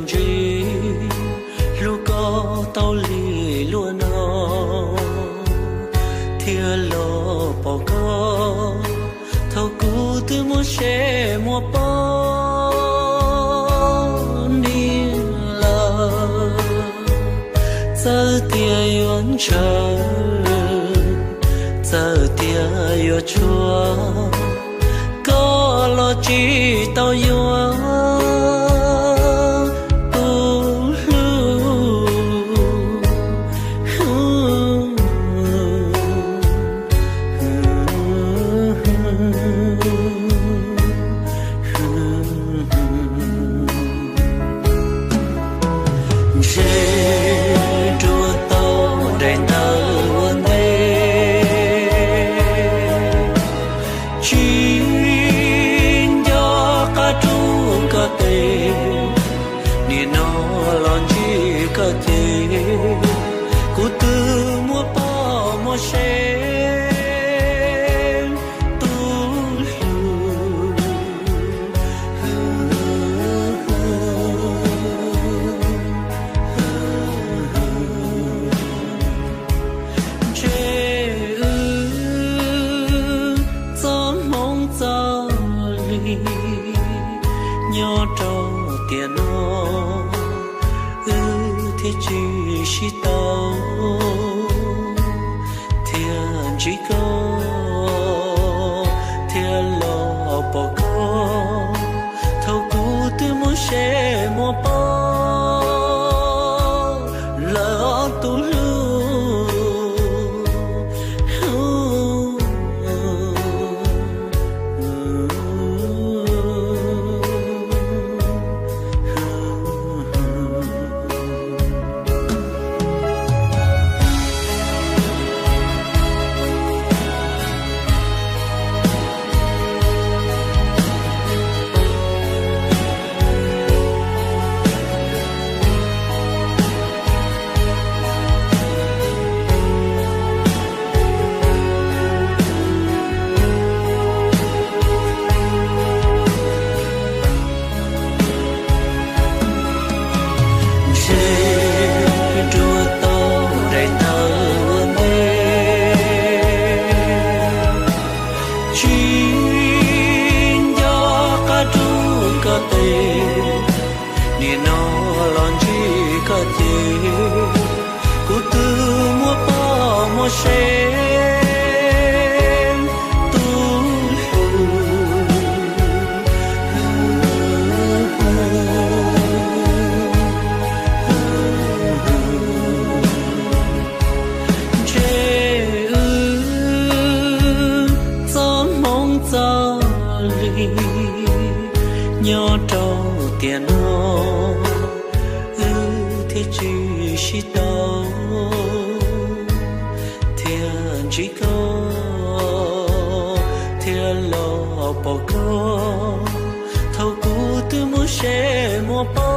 Ntsis hlub koj tau li luag no, thiaj los pom koj thaum kuv twb muaj seb muaj poj niam lawm. Txawm tias yuav ntshaw, txawm tias yuav tshuav, koj los tsis tau yuav tus hlub. Ntshe ruaj tau daim ntawv ua ntej, tsis nco qab rub koj tes, nim no los ntsib koj ces kuv twb muaj poj muaj sev tus hlub. Ntshe wb txoj hmoov txoj li nyob rau tiam no, wb thiaj tsis sib tau, thiaj ntsib koj, thiaj los pom koj thaum kuv twb muaj seb muaj poj lawm tus hlub. Ntshe ruaj tau daim ntawv ua ntej, tsis nco qab rub koj tes, nim no los ntsib koj ces kuv twb muaj poj muaj sev tus hlub. Ntshe wb txoj hmoov txoj li nyob rau tiam no, wb thiaj tsis sib tau, thiaj ntsib koj, thiaj los pom koj thaum kuv twb muaj seb muaj poj